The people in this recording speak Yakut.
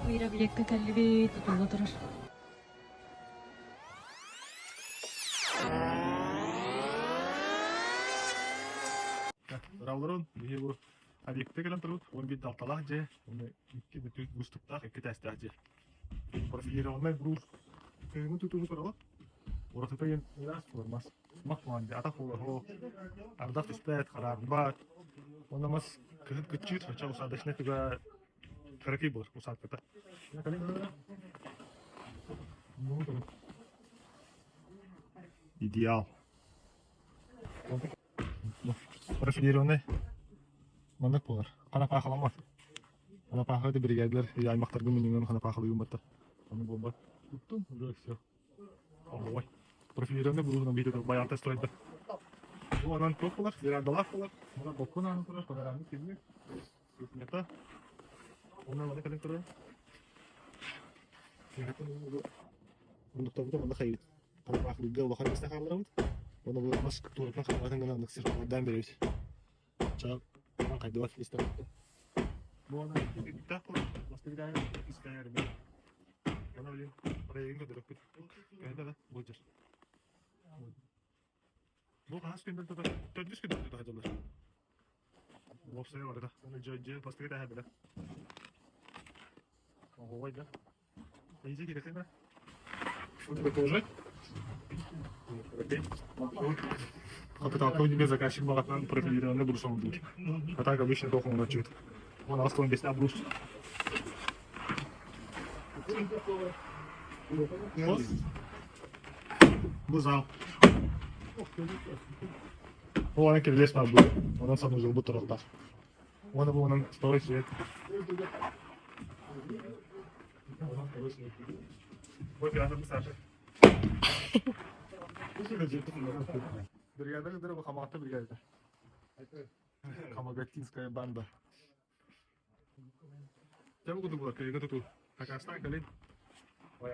Биир объекка кэллибит, тутулла турар. Равларон, биһи бу объекты кэлэн турбут, 11 далталаах дьиэ, уонна икки бүтүн бустуктаах, икки тээстээх дьиэ. Профилированный брус кыһыҥҥы тутууну турабыт. Уратыта диэн ыраас буолар мас. Мах буолан дьиэ, атах буолар, ол ардах түспэт, хараарбат. Уонна мас кыһын кыччыыр, оччо усадочнай туга кыракый буолар усадката. Идеал. Профилированный маннык буолар. Ханапаахаламмат. Ханапаахы биригээдэлэр аймахтарга мунньунан ханапаахалыыбын батта. Ону буолбат. Туттум, уже все. Ой. Профилированный буруһунан биир байаанта стройда. Бу онон туох буолар? Верандалаах буолар. Онон балкон аанын турар, панорамный түннүк. Кухнята. Онон маны кэлэн турар. Мундуктарбыта манна хайыт. Ханапаахылыырга улахан миэстэ хаалларабыт. Уонна бу мас туоратан хаалбатын гына ыннык сир холбордаан биэрэбит. Ча хайдыбат миэстэ. Бу ана иккиттээх буолар. Бастакы иккистээх эрэ. Ана билин проегын көрдөрөкпүт. Кэһэтэ да былдьар. Бу хас күндэн тута төрдүс күндэн тута сылдьаллар. Уопсайа барыта. Оны дьэ бастакы этээһэ бэлэ. Оһуобай да. Изи киресин да. Это тоже. Капиталка тебе заказчик баҕатынан профилированный брус оҥордубут. А так обычно тоқ оҥороччубут. Вон астон бесне брус. Бу зал. Ол аны кирилиэс баар буолуо. Онон санузелбут туруохтаах. Уонна бу онон второй свет. Второй свет. Бу оператор Саша. Бригада кытары бу Хамаҕатта бригадата. Хамагаттинская банда. Дьэ бу курдук буолар кэлиҥҥэ тутуу. Хакастаан кэлин. Ой,